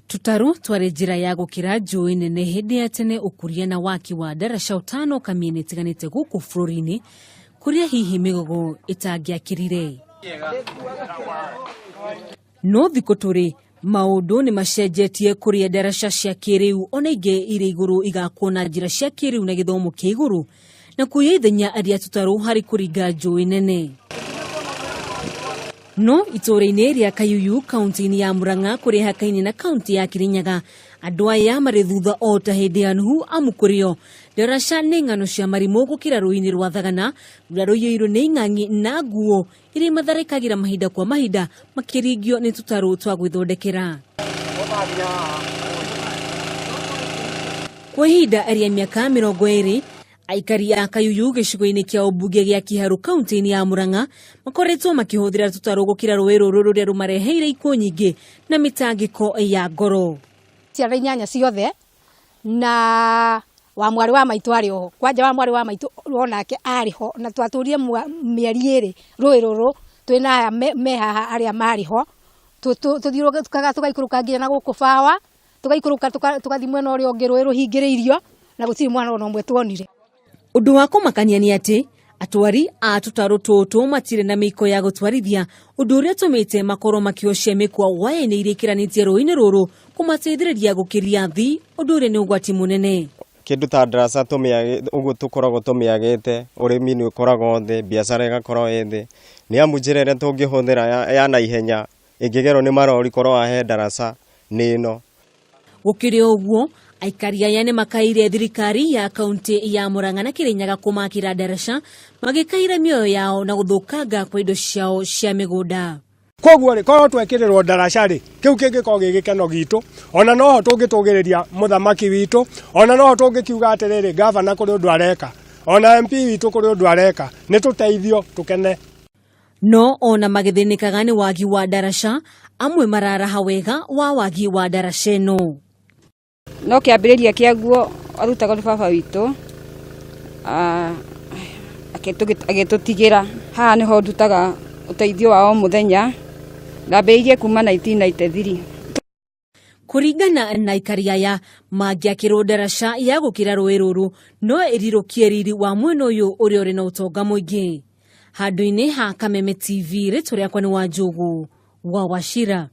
Tũtarũ twarĩ njĩra ya gũkĩra njũĩ nene hĩndĩ ya tene ũkũria na waki wa ndaraca ũtanoka mĩena ĩtiganĩte gũkũ bũrũri-inĩ kũrĩa hihi mĩgogo ĩtangĩakĩrire. No thikũ tũrĩ maũndũ nĩ macenjetie kũrĩa ndaraca cia kĩrĩu ona ingĩ irĩ igũrũ igakwo na njĩra cia kĩrĩu na gĩthomo kĩa igũrũ na kuoya ithenya rĩa tũtarũ harĩ kũringa njũĩ nene. No itũũra-inĩ rĩa Kayuyu kaunti-inĩ ya Murang'a kũrĩa hakaine na kaunti ya Kirinyaga andũ aya marĩ thutha o ta hĩndĩ ya Nuhu amu kũrĩ o ndaraca nĩ ng'ano cia marimũ gũkĩra rũĩ-inĩ rwa Thagana rũrĩa rũiyũirwo nĩ ing'ang'i na nguo iria imatharĩkagĩra mahinda kwa mahinda makĩringio nĩ tũtarũ twa gwĩthondekera. Kwa ihinda rĩa mĩaka 20 aikari a Kayuyu gĩcigo-inĩ kĩa ũmbunge gĩa Kiharu kaunti-inĩ ya Murang'a makoretwo makĩhũthĩra tũtarũ gũkĩra rũĩ rũrũ rũrĩa rũmareheire ikuũ nyingĩ na mĩtangĩko ya ngoro. Ciana inyanya ciothe na wa mwarĩ wa maitũ arĩ oho kwanja wa mwarĩ wa maitũ onake arĩ ho na twatũrire mĩeri ĩrĩ rũĩ rũrũ twĩna aya me haha arĩa marĩ ho tũthiũrũrũkaga tũgaikũrũka nginya na gũkũ bawa tũgaikũrũka tũgathiĩ mwena ũrĩa ũngĩ rũĩ rũhingĩrĩirio na gũtirĩ mwana ona ũmwe tuonire. Ũndũ wa kũmakania nĩ atĩ atwari a tũtarũ tũtũ matirĩ na mĩiko ya gũtwarithia ũndũ ũrĩa ũtũmĩte makorwo makĩocia mĩkwa waya-inĩ iria ikĩranĩtie rũĩ-inĩ rũrũ kũmateithĩrĩria gũkĩria thi ũndũ ũrĩa nĩ ũgwati mũnene. Kĩndũ ta ndaraca ũguo tũkoragwo tũmĩagĩte, ũrĩmi nĩ ũkoragwo thĩ, biacara ĩgakorwo ĩ thĩ, nĩ amu njĩra ĩrĩa tũngĩhũthĩra ya naihenya ĩngĩgerwo nĩ marori korwo haha he ndaraca nĩ ĩno. Gũkĩrĩ ũguo, aikari aya nĩ makaire thirikari ya kaunti ya Murang'a na Kirinyaga kũmakĩra ndaraca magĩkaira mĩoyo yao na gũthũkanga kwa indo ciao cia mĩgũnda. Koguo rĩ, korwo twekĩrĩrwo ndaraca rĩ, kĩu kĩngĩkorwo gĩ gĩkeno gitũ, ona noho tũngĩtũgĩrĩria mũthamaki witũ, ona noho tũngĩkiuga atĩrĩrĩ, gavana kũrĩ ũndũ areka, ona MP witũ kũrĩ ũndũ areka, nĩ tũteithio tũkene. No ona magĩthĩnĩkaga nĩ wagi wa ndaraca, amwe mararaha wega wa wagi wa ndaraca ĩno. No kĩambĩrĩria kĩaguo arutagwo nĩ baba witũ, agĩtũtigĩra. Haha nĩho ndutaga ũteithio wa o mũthenya, ndambĩrĩirie kuma 1993. Kũringana na aikari aya, mangĩakĩrwo ndaraca ya gũkĩra rũĩ rũrũ no ĩrirũkie riri wa mwena ũyũ ũrĩa ũrĩ na ũtonga mũingĩ. Handũ-inĩ ha Kameme TV, rĩtwa rĩakwa nĩ Wanjũgũ wa Wachira.